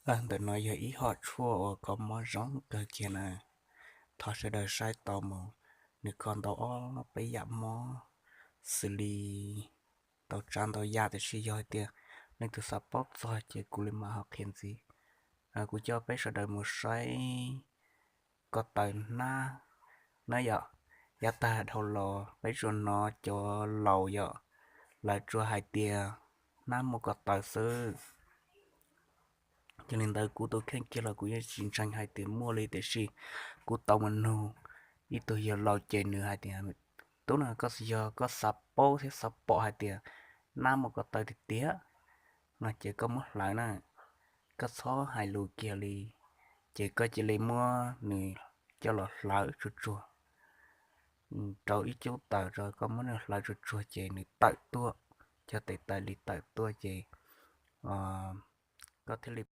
Ntawm no yog ib hom tshuaj uas kho mob zoo kawg kiag na. Thov sawv daws saib tau mus, nws kho ntau ob peb yam mob, xws li ntau tsav ntau yam, tiam sis yog hais tias leej twg xav paub txog ces kuv li mam ho qhia ntxiv. Kuv coj peb sawv daws mus saib ko taw hnab na yom. Yav tag dhau los peb tsuas hnov cov laus yom, lawv tsuas hais tias hnab muaj ko taw xwb. Yog li ntawd kuv tus kheej kiag los kuv yeej tsis ntseeg hais tias muaj li, tiam sis kuv tau mus nug ib tug yawg laus ces nws hais tias, tub na, koj yog koj xav paub thiab xav pom hais tias hnab muaj ko taw tiag tiag no ces koj muab hlawv na, koj txhob hais lus kiag li, ces koj cia li muab nws coj los hlawv tsuag tsuag rau ib cub taws, rau koj muab nws hlawv tsuag tsuag ces nws tawm tuaj, cov tes taw li tawm tuaj ces koj thiaj li